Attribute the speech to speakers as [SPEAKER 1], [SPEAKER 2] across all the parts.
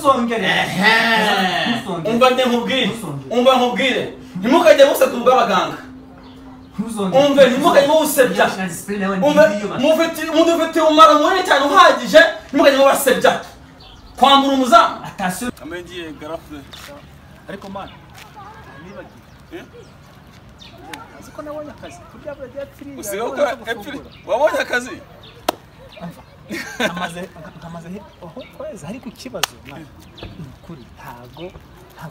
[SPEAKER 1] Ntuzongere.
[SPEAKER 2] Umva njye nkubwire. Umva nkubwire. Ntimukajye museka ubw'abaganga. Umve ntimukajye mubusebya. Umve mufite umumaro munini cyane uhagije, ntimukajye mubasebya. Kwambura umuzamu.
[SPEAKER 1] Attention.
[SPEAKER 2] Amengiye garafe.
[SPEAKER 1] Ariko man, nibagiwe. Uzi ko nabonye akazi kurya bya free.
[SPEAKER 2] Usigaye ukora April. Wabonye akazi?
[SPEAKER 1] Amaze aho kwezi ariko ikibazo man. Kuri ntago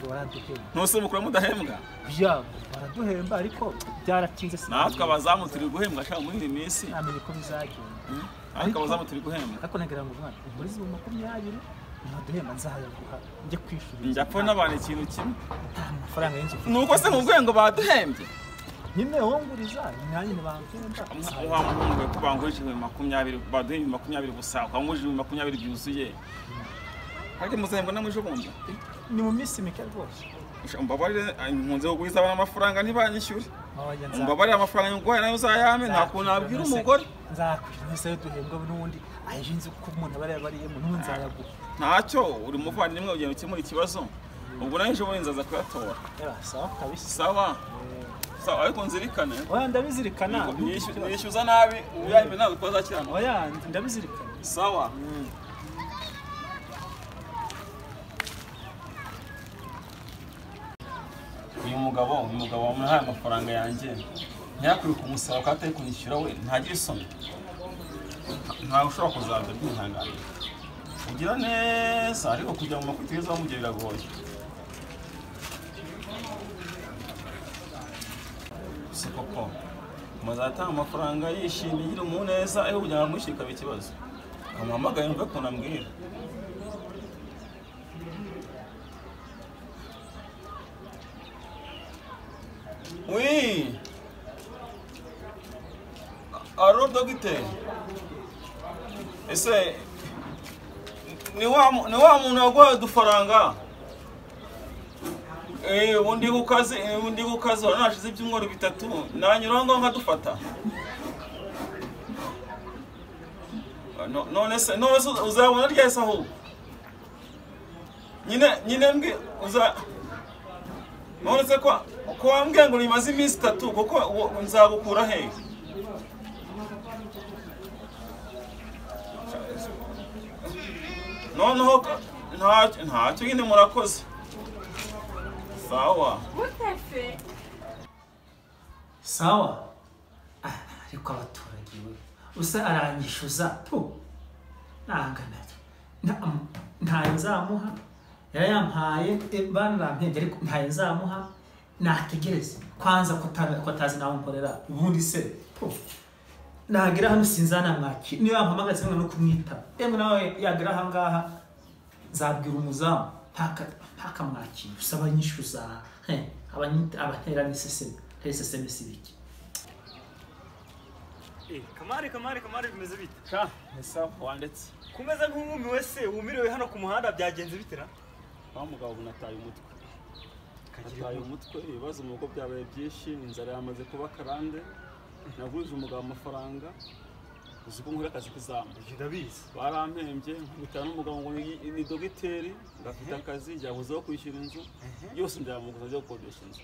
[SPEAKER 1] baraduhemba.
[SPEAKER 2] Ntose mukura mudahembwa?
[SPEAKER 1] Ya, baraduhemba ariko byaratinze sinzi.
[SPEAKER 2] Natwe abazamu turi guhembwa sha muri iyi minsi.
[SPEAKER 1] Namenye ko bizagenda.
[SPEAKER 2] Ariko abazamu turi guhembwa.
[SPEAKER 1] Ariko nagira ngo mwana, muri 20 ntibaduhemba nzayaguha njye kwishura.
[SPEAKER 2] Njya pfa n'abantu ikintu kimwe.
[SPEAKER 1] Nta mafaranga y'inzu.
[SPEAKER 2] Nuko se nkubwiye ngo baduhembye?
[SPEAKER 1] Nyine wonguriza nanjye bampemba.
[SPEAKER 2] Wa muhungu ko bangurije 20 baduhembye 20 gusa, ukangurije 20 byuzuye. Ariko muzahembwa namwe ejo bundi.
[SPEAKER 1] Ni mu minsi mike rwose.
[SPEAKER 2] Umbabarire nkunze kugwiza abana amafaranga ntibanyishyure. Umbabarire amafaranga nguhaye nayo uzayame, nta kuntu nabwira umugore.
[SPEAKER 1] Nzakwishyura se duhembwa n'ubundi aje inzu ko umuntu aba yabariyemo n'ubu nzayaguha.
[SPEAKER 2] Ntacyo uri muvandimwe ugenda ukemura ikibazo. Ubwo nayo ejo bundi nzaza kuyatora.
[SPEAKER 1] Sawa kabisa.
[SPEAKER 2] Sawa. Sawa ariko nzirikane.
[SPEAKER 1] Oya ndabizirikana.
[SPEAKER 2] Nishyuza nabi uyayime ntabwo twazakirana.
[SPEAKER 1] Oya ndabizirikana.
[SPEAKER 2] Sawa. Uyu mugabo wamuhaye amafaranga yanjye ntiyakwiye kumusaba ko atari kunyishyura we ntagira isoni. Ntawe ushobora kuzaza byihanganira. Ugira neza ariko kugira ngo makwitegerezaho mu gihe biragoye. Si koko muzatanga amafaranga yishimye igira umuneza ariko kugira ngo amwishyure ikaba ikibazo. Kamuhamagaye mve ukuntu ambwira. Oui. Aro dogiteri. Ese ni wa muntu waguhaye udufaranga? Undi ku kazi nashize ibyumweru 3 nanyura ngo nkadufata. None se uzabona ryese ahubwo. Nyine mbwi uza none se ko wambwiye ngo nimaze iminsi 3 kuko nzagukura hehe? Noneho ntacyo nyine murakoze. Sawa.
[SPEAKER 1] Sawa. Ariko abaturage we usa aranyishyuza tu nangana ntayo nzamuha yarayampaye banampembye ariko ntayo nzamuha nategereze kwanza ko atazi naho nkorera ubundi se tu nagera hano sinzanamwakira niyo yampamagaye no kumwitaba emwe nawe yagera aha ngaha nzabwira umuzamu ntakamwakira usaba anyishyuza abatera n'iseseme iseseme si biki.
[SPEAKER 3] Kamari bimeze bite?
[SPEAKER 2] Sha ni sawa wandetse.
[SPEAKER 3] Kumeze nk'uwumiwe se wumiriwe hano ku muhanda byagenze bitera?
[SPEAKER 2] Wa mugabo bunataye umutwe. Kataye umutwe ibibazo mu rugo byabaye byinshi inzara yamaze kuba karande. Nagurije umugabo amafaranga uzi ko nkora akazi k'izamu.
[SPEAKER 3] Ndabizi.
[SPEAKER 2] Barampembye nkubitana n'umugabo ngo ni dogiteri ngafite akazi yabuzeho kwishyura inzu yose ndamuguza ajya gukodesha inzu.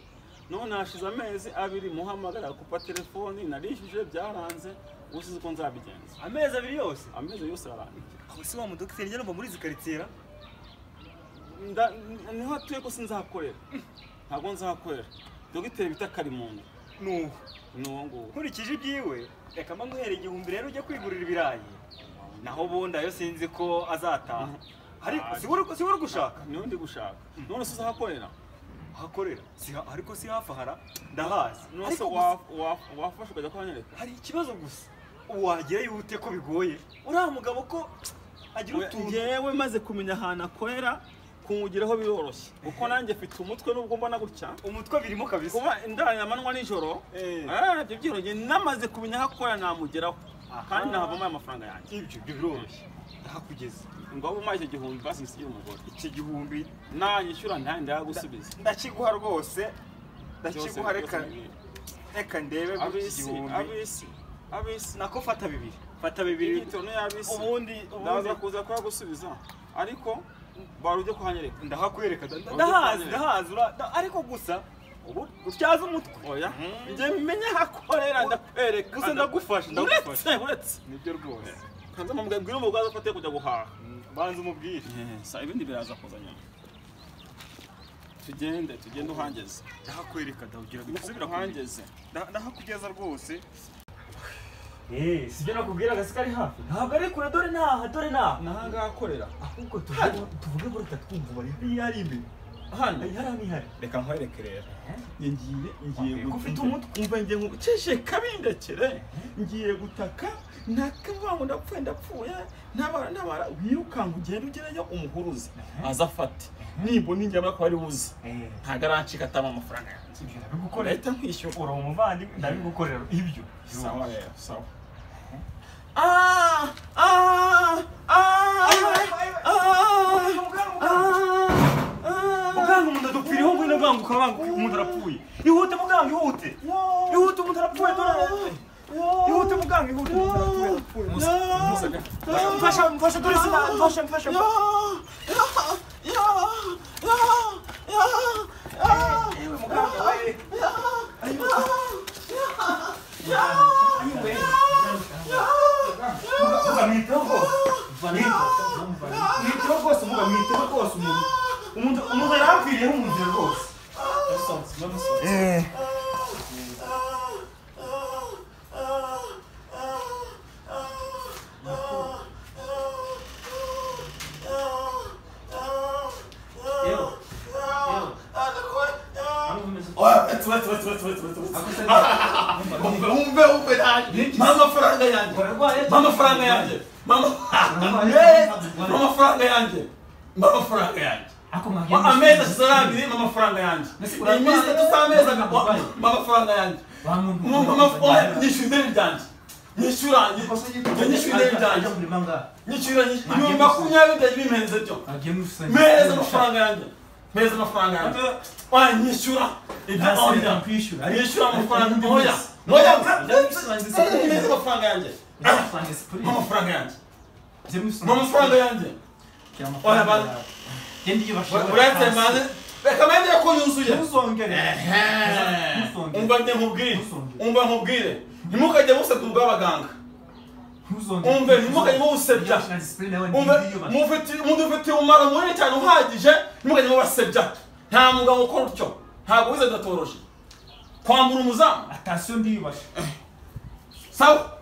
[SPEAKER 2] None hashize amezi 2 muhamagara kupa telefoni narishyuje byaranze usize ko nzabigenza.
[SPEAKER 3] Amezi 2 yose?
[SPEAKER 2] Amezi yose ararangiye.
[SPEAKER 3] Aho si wa mudogiteri njye numva muri izi quartier?
[SPEAKER 2] Niho atuye ko sinzahakorera. Ntabwo nzahakorera. Dogiteri bita Karimungu.
[SPEAKER 3] Nuwo.
[SPEAKER 2] Nuwo nguwo.
[SPEAKER 3] Nkurikije ibyiwe reka mba nguhera 1000 rero ujye kwigurira ibirayi. Naho ubundi ayo sinzi ko azataha. Ariko si uri gushaka?
[SPEAKER 2] Niho ndi gushaka. None se uzahakorera?
[SPEAKER 3] Hakorera si ariko si hafi ahara ndahazi.
[SPEAKER 2] None se wafashe ukajya kuhanyereka?
[SPEAKER 3] Hari ikibazo gusa wagerayo ute ko bigoye uriya mugabo ko agira utuntu.
[SPEAKER 2] Njyewe maze kumenya ahantu akorera kumugeraho biroroshye kuko nanjye mfite umutwe nubwo mbona gutya
[SPEAKER 3] umutwe birimo kabisa
[SPEAKER 2] kuba ndaya amanywa nijoro ibyo byirongeye namaze kumenya aho akorera namugeraho kandi nahavamo aya mafaranga yanjye.
[SPEAKER 3] Ibyo biroroshye ndahakugeza
[SPEAKER 2] ngo abe umpaye icyo 1000 basi nsigira umugore.
[SPEAKER 3] Iki 1000
[SPEAKER 2] nanyishyura ntaye ndayagusubiza.
[SPEAKER 3] Ndakiguha rwose ndakiguha reka ndebe
[SPEAKER 2] abisi abisi
[SPEAKER 3] nako fata bibiri. Fata bibiri
[SPEAKER 2] ubundi ndaza kuza kuyagusubiza ariko Bari ujye kuhanyereka.
[SPEAKER 3] Ndahakwereka ndahazi ndahazi ariko gusa ubu utyaza umutwe.
[SPEAKER 2] Oya. Nje menye hakorera ndakwereka.
[SPEAKER 3] Gusa ndagufasha ndagufasha.
[SPEAKER 2] Uretse.
[SPEAKER 3] Nibyo rwose.
[SPEAKER 2] Kanza mubwira umugwaza ko kujya guhaha.
[SPEAKER 3] Banza umubwire.
[SPEAKER 2] Sa ibindi biraza kuzanya. Tugende tugende uhangeze.
[SPEAKER 3] Ndahakwereka ndakugira
[SPEAKER 2] gusubira uhangeze.
[SPEAKER 3] Ndahakugeza rwose. Sibyo nakubwira agasi kari hafi. Ntabwo ari kure dore naha dore naha.
[SPEAKER 2] Nahanga akorera.
[SPEAKER 3] Ahubwo tuvuge ngo reka twumva bari yari imbere.
[SPEAKER 2] Hano
[SPEAKER 3] hari hari.
[SPEAKER 2] Reka nkwereke rero. Ngiye
[SPEAKER 3] ufite umutwe
[SPEAKER 2] umva ngiye nkukeshe kabindekere. Ngiye gutaka nakavuga ngo ndapfuye ndapfuye ntabara ntabara wirukanka ugenda ugereyo umuhuruze azafate. Nimbo ninjye ko ari buze. Ntago arancika atama amafaranga yanjye.
[SPEAKER 3] Ibyo ndabigukorera.
[SPEAKER 2] Leta nkwishyura
[SPEAKER 3] uri umuvandimwe ndabigukorera ibyo.
[SPEAKER 2] Sawa rero sawa.
[SPEAKER 3] Muganga umuntu adupfiriho ngwino banguka banguka umuntu arapfuye. Ihute muganga ihute. Ihute umuntu arapfuye dore. Ihute muganga ihute umuntu arapfuye. Mfasha mfasha dore sina mfasha mfasha. Ewe muganga we. Umuntu arampfiriyeho mu nzira rwose.
[SPEAKER 2] Mama faranga yanjye. Ameza ashize mama faranga yanjye. Iminsi tusameza mama faranga yanjye. Mama nyishyura ideni ryanjye. Nyishyura ideni ryanjye. Nyishyura 20 bimenze byo. Meza amafaranga yanjye. Meza amafaranga yanjye. Oya nyishyura. Ibyo oya
[SPEAKER 1] kwishyura.
[SPEAKER 2] Nyishyura amafaranga oya. Oya meza amafaranga yanjye. Amafaranga yanjye. Amafaranga yanjye. Oya bana. Uretse maze reka mende ko yuzuye.
[SPEAKER 1] Ntuzongere.
[SPEAKER 2] Umva nkubwire. Umva nkubwire. Ntimukajye musebya ubw'abaganga. Umve ntimukajye musebya. Umve mufite umumaro munini cyane uhagije ntimukajye mubasebya. Nta mugabo ukora utyo. Ntabwo wize datoroshe. Kwambura umuzamu.
[SPEAKER 1] Attention ndiyubashe.
[SPEAKER 2] Sawa.